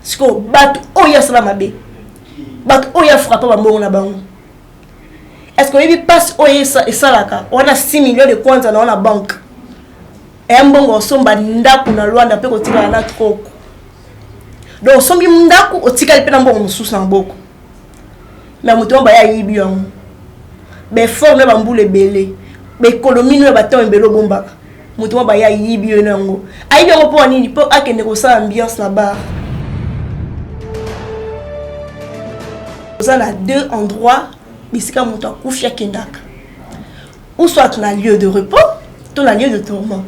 Sikoyo bato oyo asala mabe, bato oyo afrappa bambongo na bango, est ce que oyebi mpasi oyo esalaka wana? 6 millions de kwanza na wana banque eya mbongo osomba ndako na Lwanda mpe kotikala na troko. Donc osombi ndako, otikali mpe na mbongo mosusu na maboko. Me moto wana baya ayibi yango, baeffort no ya bambula ebele, baéconomie no ya batemps ebele obombaka, moto wana baya ayibi yo na yango. Ayibi yango mpo nini? Mpo akende kosala ambiance na bar. Oza na deux endroits bisika moto akufi akendaka, ou soit na lieu de repos to na lieu de tourment.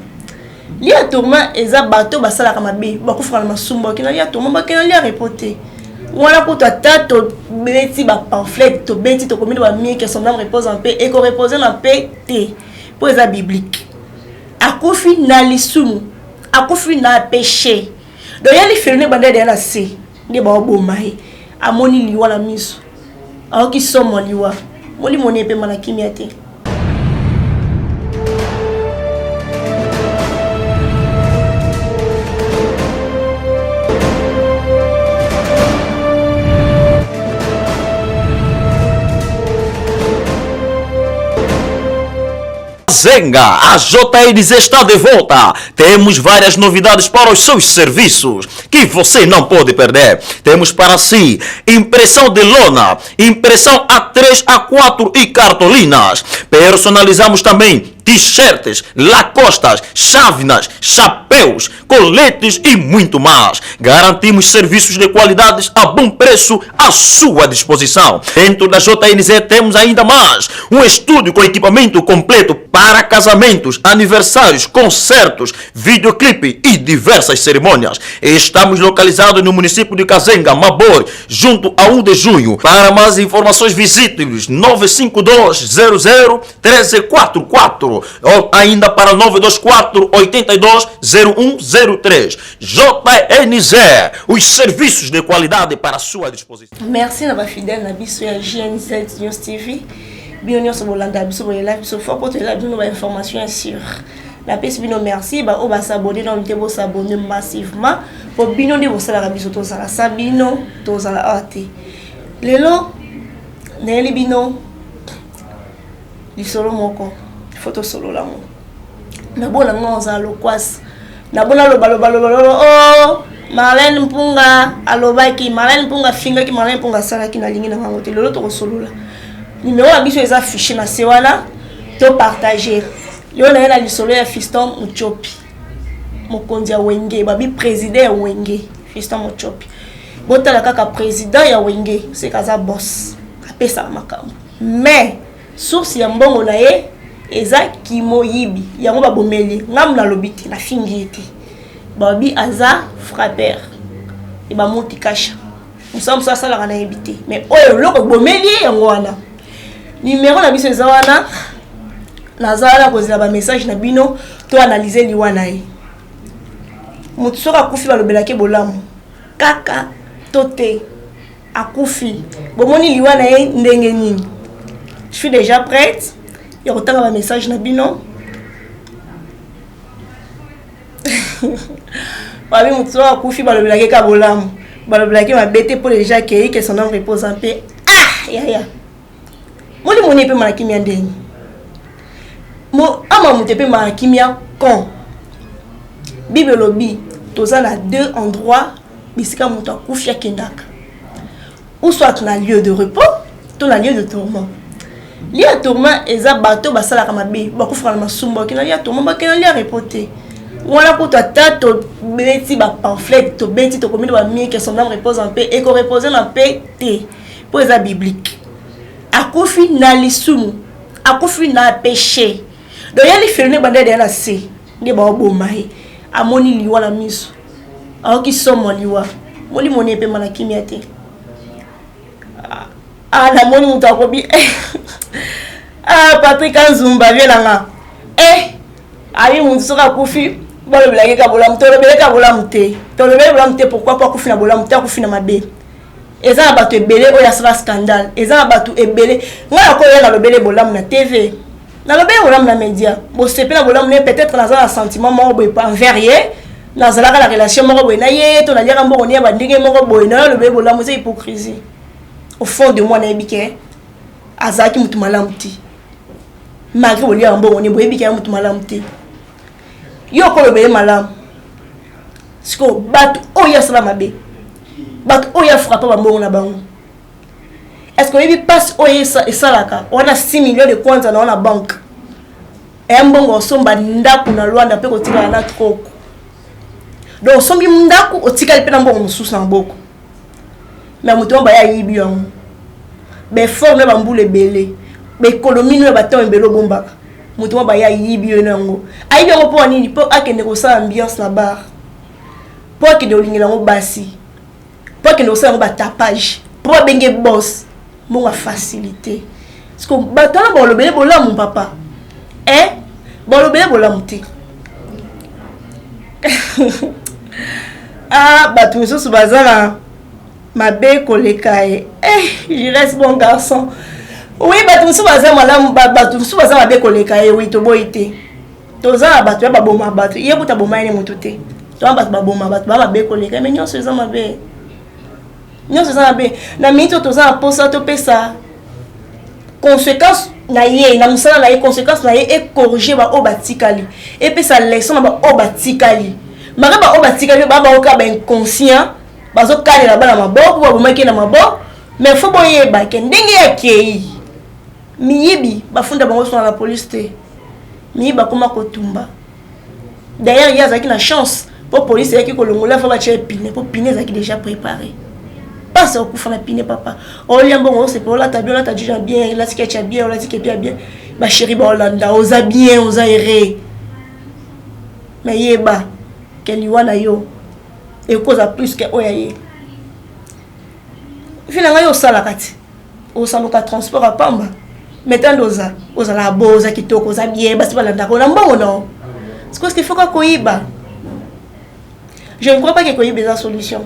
Lieu ya tourment eza bato basalaka mabe, bakufaka na masumu, bakenda lieu ya tourment, bakenda lieu ya repos te. Wana kutu ata tobeti bapamphlet, tobeti, tokomi na bamie que son âme repose en paix, ekorepose na paix te, mpo eza biblique. Akufi na lisumu, akufi na péché. Donc ya lifelo nde ebanda deya na se, nde baoboma ye. Amoni liwa na miso, ayoki somo liwa, molimo ne epema na kimia te. Zenga, a JNZ está de volta. Temos várias novidades para os seus serviços que você não pode perder. Temos para si impressão de lona, impressão A3, A4 e cartolinas. Personalizamos também t-shirts, lacostas, chávenas, chapéus, coletes e muito mais. Garantimos serviços de qualidade a bom preço à sua disposição. Dentro da JNZ temos ainda mais um estúdio com equipamento completo para casamentos, aniversários, concertos, videoclipe e diversas cerimônias. Estamos localizados no município de Cazenga, Mabor, junto a 1 de junho. Para mais informações, visite-nos 952 00 1344 ou ainda para 924 82 0103. JNZ, os serviços de qualidade para a sua disposição. Merci na bafidèle na biso ya GNZ News TV. Bino nyonso bolanda biso, boyela biso fort po toyela bino bainformation ya sur. Napesi bino merci. Baoyo basabone nano te, bosabone massivement, po bino nde bosalaka biso tozala. Sa bino tozala awa te. Lelo nayeli bino lisolo moko, fo tosolola yango. Nabona nga ozala lokwasi, nabona lobalobalobaloba o oh, Marlène Mpunga alobaki, Marlène Mpunga afingaki, Marlène Mpunga asalaki. Nalingi na ngango te. Lelo tokosolola. Numero na biso eza affiché na se wana, to partage. Lelo naye na lisolo ya Fiston Muchopi, mokonzi ya Wenge, babi président ya Wenge. Fiston Muchopi, botala kaka président ya Wenge, seka aza boss, apesaka makambo, mais source ya mbongo na ye eza kimoyibi. Yango babomeli. Ngamu nalobi te, nafingi ye te. Babi aza frappeur e bamuti kasha, mosala mosusu asalaka nayebi te, mais oyo eloko ebomeli ye yango wana. Numero na biso eza wana. Naza wana kozela bamessage na bino, to analyse liwa na ye. Moto soki akufi, balobelaki bolamu kaka to te? Akufi, bomoni liwa na ye ndenge nini? Je suis déjà prête ya kotanga bamessage na bino. Babi moto soki akufi, balobelaki ka bolamu, balobelaki mabe te, mpo déjà akei, que son âme repose en paix. Ah yaya, molimo ni epema na kimia ndenge mo ama moto epemaka kimia. Con Bible elobi toza na deux endroits bisika moto akufi akendaka, ou soit na lieu de repos to na lieu de tourment. Lieu ya tourment eza bato basalaka mabe, bakufaka na masumu, bakenda lieu ya tourment, bakenda lieu ya repos te. Wana kutu ata tobeti bapamphlet, tobeti, tokomi na bamie que son âme repose en paix, ekorepose na paix te, mpo eza biblique. Akufi na lisumu, akufi na péché. Donc ya lifelo nde ebanda deya na se, nde baoboma ye. Amoni liwa na miso, ayoki somo liwa, molimo ne epema na kimia te. Ah, namoni moto akobi. Ah, Patrik Anzumba, vie na nga. Eh, ayi moto soki akufi, balobelaki ka bolamu. Tolobelaki ka bolamu te, tolobeli bolamu te. Pourquoi? Po akufi na bolamu te, akufi na mabe. Eza na bato ebele oyo asala scandale, eza na bato ebele. Ngai nakoya, nalobeli bolamu na TV, nalobeli bolamu na média, bosepela bolamu ne. Peut-être naza na sentiment moko boye envers ye. Nazalaka na relation moko boye na ye to naliaka mbongo ne ya bandenge moko boye na yo aloba ye bolamu, eza hypocrisie. Au fond de moi nayebi ke azalaki motu malamu te. Malgré boliaka mbongo ne, boyebi ke ya motu malamu te. Yo okoloba ye malamu. Sikoyo bato oyo asala mabe, bato oyo afrappa bambongo na bango, est ce que oyebi mpasi oyo esalaka wana? 6 millions de kwanza na wana banque eya mbongo osomba ndako na Lwanda mpe kotikala na troko. Donc osombi ndako, otikali mpe na mbongo mosusu na maboko. Mais moto wana baya ayibi yango, baeffort no ya bambula ebele, baéconomie no ya batemps ebele obombaka, moto wana baya ayibi yo na yango. Ayibi yango mpo nini? Mpo akende kosala ambiance na bar, mpo akende kolingela yango basi, mpo akende kosala yango batapage, mpo abenge boss mbongo ya facilité. Parce que bato wana balobele bolamu, papa, eh? Balobele bolamu te. Ah, bato misusu baza na mabe koleka ye. Eh, je reste bon garçon. Oui, bato mosusu baza malamu, bato mosusu baza mabe koleka ye. Oui, toboyi te. Toza na bato ya baboma bato, ye kuta aboma ye ne motu te. Toza bato baboma bato, ba mabe koleka. Mais nyonso eza mabe, nyonso eza mabe. Na miniti oyo toza na mposa topesa conséquence na ye na mosala na ye, conséquence na ye ecorrige baoyo batikali, epesa leçon na baoyo batikali. Maka baoyo batikali ba baoka bainconscient, bazokalela bana maboko, babomaki ye na maboko. Mais faut boyeba ke ndenge ya kei miyibi, bafunda bango so na la police te. Miyibi bakoma kotumba. D'ailleurs ye azalaki na chance mpo police eyaki kolongola, fa batia pine, mpo pine ezalaki déjà préparé. Mpasi okufa na pine, papa. Olia mbongo, osepe, olata bien, olata juge bien, olati kecha bien, olati kepi ya bien, bachéri baolanda, oza bien, oza ere. Mais yeba ke liwa na yo ekoza plus ke oyo ya ye. Vi na ngai, osalaka ti osaluka transport ya pamba, mais tande oza ozala bo, oza kitoko, oza bien, basi balandaka na mbongo na yo. Parce que faut ka koyiba, je ne crois pas ke koyiba eza solution.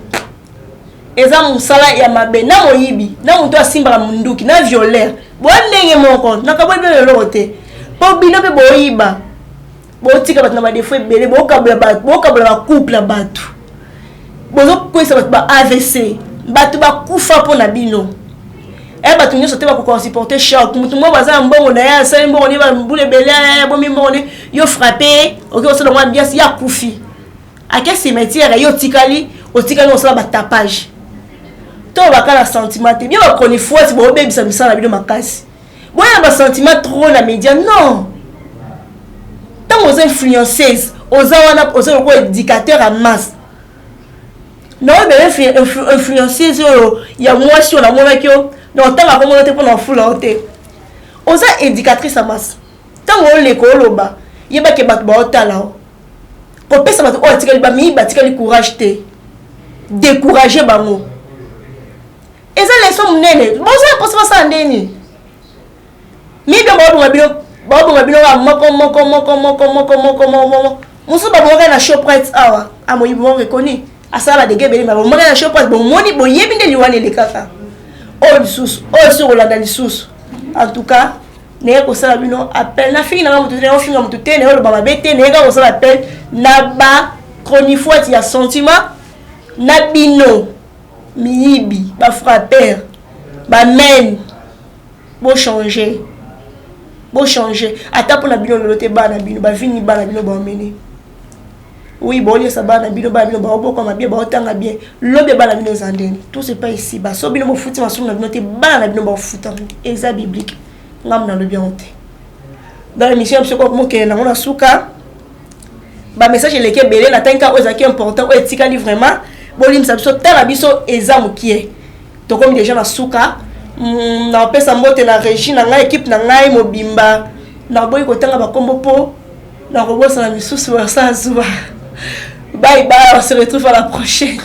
Eza mosala ya mabe. Na moyibi, na moto asimbaka monduki, na violeur, boya ndenge moko. Nakaboli bino eloko te, mpo bino mpe boyiba, botika bato na badéfauts ebele, bokabola bacouple ya bato, bozokwesa bato ba AVC, bato bakufa mpo na bino. E bato nyonso te bakoka kosupporter choc. Motu moko baza na mbongo na ye, asali mbongo ne bambula ebele, abomi mbongo ne, yo frappe, oki kosala mwa ambiance, ye akufi, ake cimetière, yo otikali, otikali kosala batapage. To baka na sentiment te. Bino bachronifuati, boobebisa misala na bino makasi. Boya na basentiment trop na média, non. Ntango oza influenceuse, oza wana, oza lokola éducateur ya masse. Naoyebela influenceuse oyo ya mwasi oyo namonaki yo na otanga komona te mpona ofula yo te. Oza éducatrice ya masse. Ntango oleka oloba, yebake bato baotala yo. Kopesa bato oyo atikali, bamiyi batikali courage te, décourage bango, eza leçon monene. Boza mposa basala ndeni mibi, baobonga bino, baobonga bino kaka moko moko moko moko moko moko moko moko. Mosusu babongaka na Shoprite awa, amoyibi moko reconnu asala badégâts ebele, babongaka na Shoprite. Bomoni, boyebi nde liwana elekaka. Oyo lisusu, oyo soki kolanda lisusu. En tout cas naye kosala bino appel. Nafingi nanga motu te, naye ofinga motu te, naye oloba mabe te. Naye kaka kosala appel na bachronifuati ya sentiment na bino, miyibi, bafrappeur, bamen. Bochange, bochange ata mpona bino lelo te, bana bino bavini, bana bino baomene. Oui, booliesa bana bino, bana bino baobokama bien, baotanga bien. Lobi bana bino eza ndeni? Tout c'est pas ici baso. Bino bofuti masumu na bino te, bana na bino baofuta ngo. Eza biblique, ngambo nalobi yango te. Dans l'émission ya biso mokende nango na suka, bamessage eleki ebele. Natangi kaka oyo ezalaki important. Oyo etikali, vraiment bolimbisa biso, tala biso eza mokie, tokomi déjà na suka. Napesa mbote na régie na ngai, équipe na ngai mobimba. Naboyi kotanga bakombo mpo nakobosana misusu, basala zuba. Bye bye, on se retrouve à la prochaine.